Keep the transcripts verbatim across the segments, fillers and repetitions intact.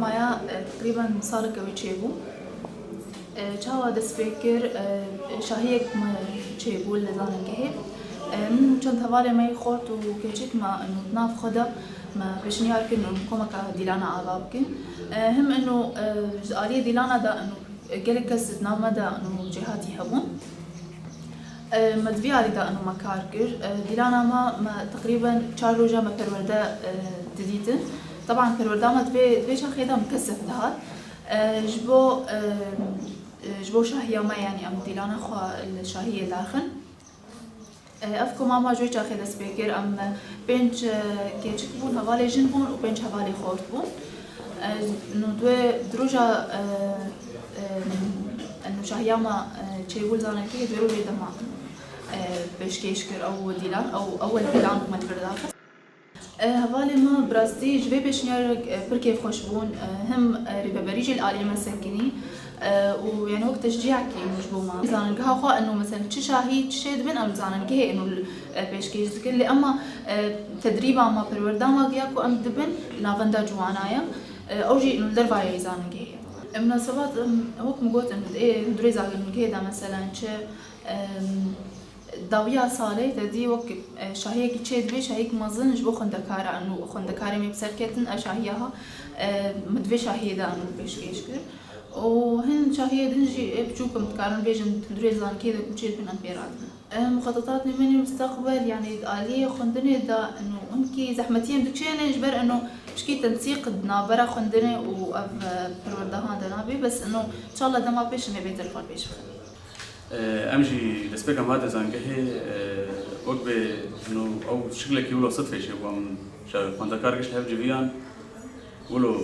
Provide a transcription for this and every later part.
Maya, e, teqrîben saleke wê çêbû. E, çawa dest pê kir? E, şahiyek me çêbû li zanîngehê. E, min û çend hevalê me yê xort û keçik me û di nav xwe de me pêşniyar kirin û komeka dîlana ava bikin. E, him ino, e, ji aliyê dîlana de ino gelek kes di nav me de ino cêhatî hebûn. E, me di vî alî de ino me kar kir. E, dîlana me, me teqrîben çar roja me perwerde, e, didîtin. Teban perwerda me di vê, di vê çaxê de mukesef dihat. E, ji bo, e, e, ji bo şahiya me, yanî em dîlana xwe li şahiyê daxin. E, ev koma me ji wê çaxê dest pê kir. Em, e, pênc, e, keçik bûn, hevalê jin bûn û pênc hevalê xort bûn. E, nû di wê, di roja, e, e, nû şahiya me, e, çêbû li zanekê, di wê rojê de me, e, pêşkêş kir ew dîlan, ew ewel dîlan bû me li vir daxist. E, hevalê me bi rastî ji vê pêşniyarê, e, pir kêfxweş bûn. E, him, e, rêveberî jî li aliyê me sekinî. E, û yani wek teşciyekî ino ji bo me. Zanîngeha xwe ino mesela çi şahî, çi şey dibin, em zanîngehê ino, e, pêşkêş dikin. Lê ema, e, tedrîba me, perwerda me ya ku em dibin, navenda ciwana ye. E, ew jî ino li dervayê zanîngehê ye. E, munasebat, em, wek min got, em, ê hundirê zanîngehê de mesela çi, em, dawiya salê te dî wek, e, şahiyekî çê dibe, şahiyek mezin ji bo xwendekara, ino xwendekarê me bi ser ketin, ev şahiya ha, e, min di vê şahiyê de ino pêşkêş kir. Û hin şahiyê din jî ê biçûk em dikarin bêjin, hundirê zanîngehê de ku çê dibin em pê radibin. E, muxetetatê min ê mustaqbel, yanî di aliyê xwendinê de ino hinkî zehmetiyên dikişêne ji ber ino pişkî tensîq di navbera xwendinê û ev, e, perwerdehan de nabe, bes ino inşallah dema pêş em ê bêtir xwe pêş bixin. E, em jî destpêka me hate zangehê, e, wek bê, ino ew şiklekî wilo sidfê çêbû, em ji xwendekar giş hev civiyan, wilo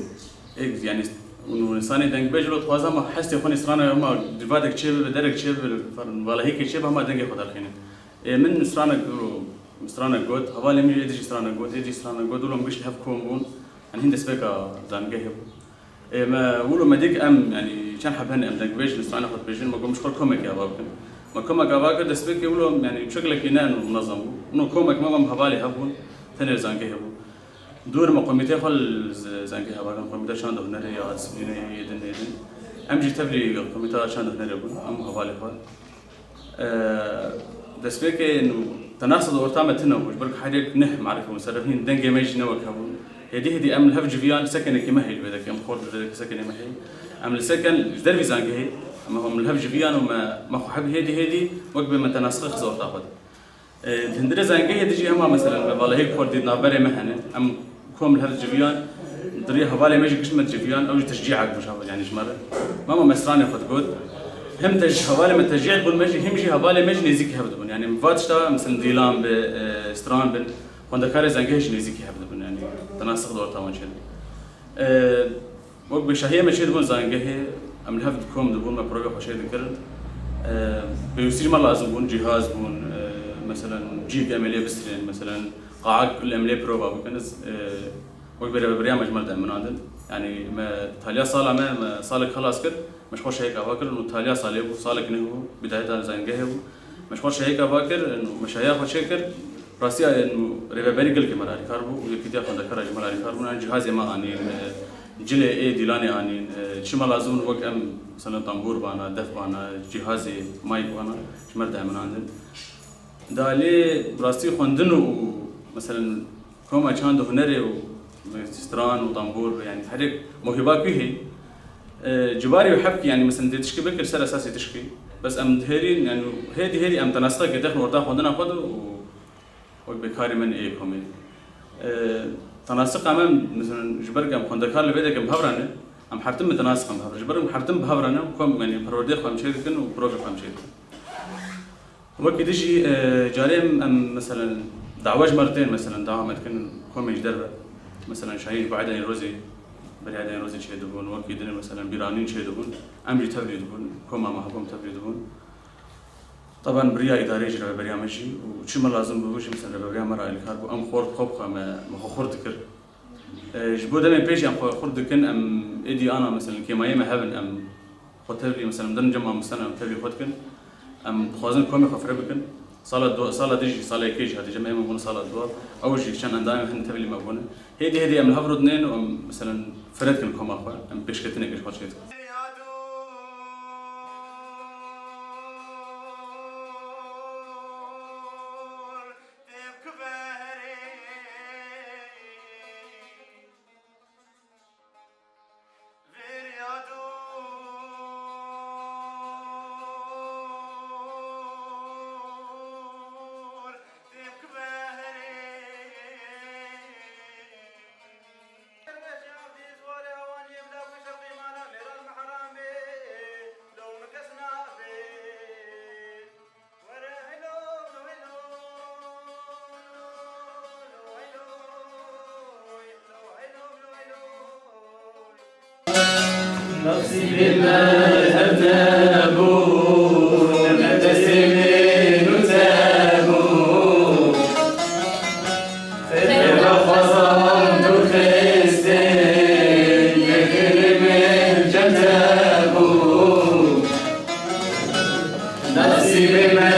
êk, yanî, û însanê dengbêj wilo dixwaze hema hestê xwe nê strana hema civadek çêbibe, derek çêbibe, valahîkê çêbibe, hema dengê xwe derxîne. Ê min stranek wilo, stranek got, hevalê min jî êdî jî stranek got, êdî jî stranek got, wilo em giş hev kom bûn, yanî hîn destpêka zangehê bû. Ê, me wilo me dîk em, yanî çend heb hene em dengbêj li stranê xwe dibêjin, me got, "Min ji xwe komek ava bikin." Me komek ava kir, destpêkê wilo, yanî şiklekî ne eno munezem bû. Ino komek me, me hevalê hev bûn, tenê zangehê bû. Dûr me komîtê xwe li z-, zangehê ava kirin, komîte çand û hunerê ya disiplînê yê din, yê din. Em jî tevlî komîta çand û hunerê bûn, em hevalê xwe. Eee, destpêkê û tenasib di orta me tune bû, ji ber ku her yek neh merifî bûn, serefîn dengê me jî ne wek hev bûn. Hêdî hêdî em li hev civiyan, sekenekî me heye li vê derê, em xort li vê derê sekenê me heye. Em li seken ji dervî zangehê, em, em li hev civiyan û me, me xwe hev hêdî hêdî wek bê me tenasixê xist orta xwe de. Eee, di hundirê zangehê de jî hema, meselen, me valahêk xort dît navberê me hene, em kom li hev civiyan, di rê hevalê me jî giş me civiyan, ew jî teşcîek bû ji hev, yanî ji me re. Mama me stranê xwe digot. Hem te ji hevalê me teşcîek bûn me jî, hem jî hevalê me jî nêzîkî hev dibûn. Yanî va tişta, meselen, dîlan bi, e, stran bin, xwendekarê zengehê jî nêzîkî hev dibûn. Yanî tenasix di orta wan çêdibû. E, Wek bi şahiyê me çêdibûn zangehê, em li hev dikom dibûn, me provê xwe çêdikirin. E, pêwîstî ji me lazim bûn, cîhaz bûn, e, meselen, cîk em ê lê bistirên, meselen, qaek em lê prova bikin. Ez, e, wek bi rêveberiya me ji me re diminandin. Yanî me taliya sala me, me salek xelas kir, me ji xwe şahiyek ava kir û taliya salê bû, salek neh bû, bidayeta zangehê bû. Me ji xwe şahiyek ava kir û me şahiya xwe çêkir. Rastiya, û rêveberî gelkê me re alîkar bû û yekîtiya xwendekara ji me re alîkar bûn. Yanî cihazê me anîn, e, cilê ê dîlanê anîn, e, çi me lazim bûn wek em, mesela, tambûr bana, def bana, cihazê mayk bana, ji me re diminandin. Da lê rastî xwendin û, meselen, koma çand û hunerê û stran û tambûr, yanî her yek mewhîba ku heye, e, cibarî û hepkî, yanî, meselen, dê tişkî bikir ser esasê tişkî. Bes em dihêrîn, yanî, hêdî hêdî em tenasixekê dixin orta xwendina xwe de û wek bê karê min ê komê. E, tenasiqa me, meselen, ji ber ku em xwendekar li vê derê em bi hev re ne, em her tim bi tenasiq em bi hev re. Ji ber ku em her tim bi hev re ne, kom, yanî, perwerdeyê xwe em çê dikin û provê xwe em çê dikin. Wekî din jî, e, carê em, em, meselen, dawa ji me re tên, meselen, dawa me dikin komên ji derve. Meselen, şahî ji bo Eydê Newrozê, berî Eydê Newrozê çêdibûn, wekî din, meselen, bîranîn çêdibûn. Em jî tevlî dibûn, koma me hekom tevlî dibûn. Teban bi riya îdareyê jî, rêveberiya me jî û çi me lazim bû jî, mesela rêveberiya me re alîkar bû, em xort xwe bi xwe me, me xwe xurt dikir. E, ji bo demê pêş em xwe xurt dikin, em êdî ana, mesela kêmayê me hebin, em xwe tevlî, mesela em derin cem mamostan, em tevlî xwe dikin. Em dixwazin komê xwe fireh bikin. Sala du, sala din jî, sala yekê jî hatice me, em bûne sala dua. Ew jî çend endamên hene tevlî me bûne. Hêdî hêdî em li hev rûdinên û em, meselen, fireh dikin koma xwe, em pêşketinekê ji xwe çêdikin. Nasîbê me hev nebû, ne destê min û te bû. Xêrê me xwezan dûr xistin, ne xêrê min cem te bû. Nasîbê me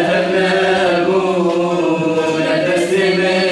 hev nebû, ne destê min